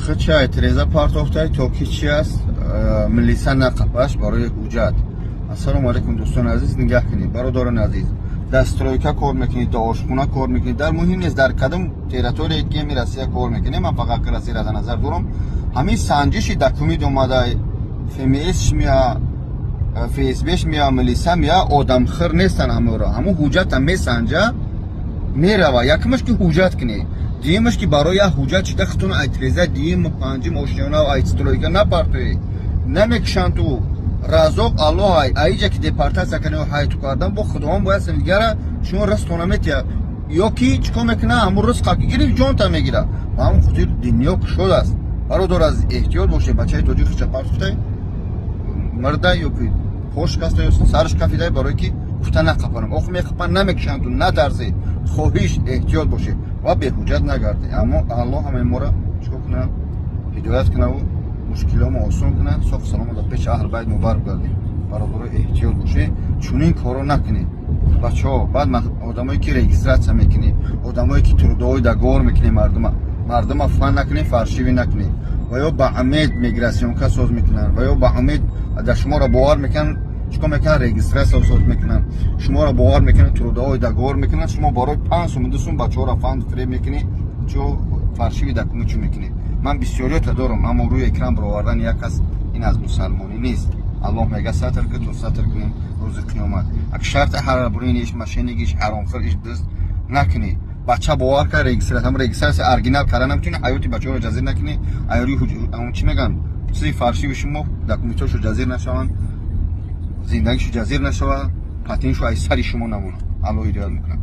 Хичай треза партофтай, то ки чи аст, милиса нақапаш барои ҳуҷҷат. Ассалому алайкум, дӯстони азиз, нигаҳ кунед, бародарони азиз. Дар стройка кор мекунед, дар ошхона кор мекунед, дар муҳим нест, дар кадом территория ки ами Россия кор мекунед, ман фақат Россияро дар назар дорам. Ҳамин санҷиши документ омада, ФМС мея, ФСБш мея, милиса мея, одамхир нестан. Ҳаморо ҳамун ҳуҷҷата месанҷа, мерава. Якумаш, ки ҳуҷҷат кунед, дуюмаш, ки барои як ҳуҷҷат шида хитон ай треза дуюму панҷум ошёнав, ай стройка напартоед, намекушанд. Ту разоқ Аллоҳ ай, аиҷа ки депортатсия кардем, ҳайту кардан бо Худованд бояд дигара шумо ризқтона метия ё ки чӣ кор мекуна, ҳамун ризқа ки гирифт, ҷонта мегира. Ба ҳамун хотир дунё кушод аст, бародар, аз эҳтиёт бошед. Бачаи тоҷик хича партофтай, мирда ё ки пош шикаста ё сараш кафидай, барое ки гуфта нақапанам, ох, меқапан, намекушанд. Ту натарсе, хоҳиш, эҳтиёт бошед ва беҳуҷҷат нагардед. Аммо Аллоҳ ҳамаи моро чикор куна? Ҳидоят кунаву мушкиломо осон куна, соҳ саломо дар пеши аҳл байт мубарак гардем. Бародаро, эҳтиёт бошед, чунин корро накунед, бачаҳо. Баъд одамое ки регистрация мекунед, одамое ки трудовой договор мекунед, мардума фан накунед, фальшивый накунед. Ва ё ба умед миграционка соз мекунанд, ва ё ба умед дар шуморо бовар мекунанд, чикор мекунанд? Регистрация соз мекунанд, шуморо бовар мекунанд, трудовой договор мекунанд. Шумо барои 5 сум, 2 сум бачаҳоро фан фиреб мекунед, чо фальшивый документ чӯ мекунед. Ман бисёриёта дорам, аммо рӯи экран баровардани як кас ин аз мусалмонӣ нест. Аллоҳ мега: «Сатр ки, то сатр кунем рӯзи қиёмат». Ак шарти ҳарабуриниш, мошенник иш, ҳаромхӯр иш дуст накунӣ. Бача бовар кард, регистрация, регистрация оригинал карда наметавонӣ, ҳаёти бачаҳоро ҷазир накунӣ. Айрӯи чӣ мегӯянд, чизи фальшивый шумо документҳошо ҷазир нашаванд, зиндагишу ҷазир нашавад, патентшу аз сари шумо намонад. Аллоҳ ҳидоят мекунад.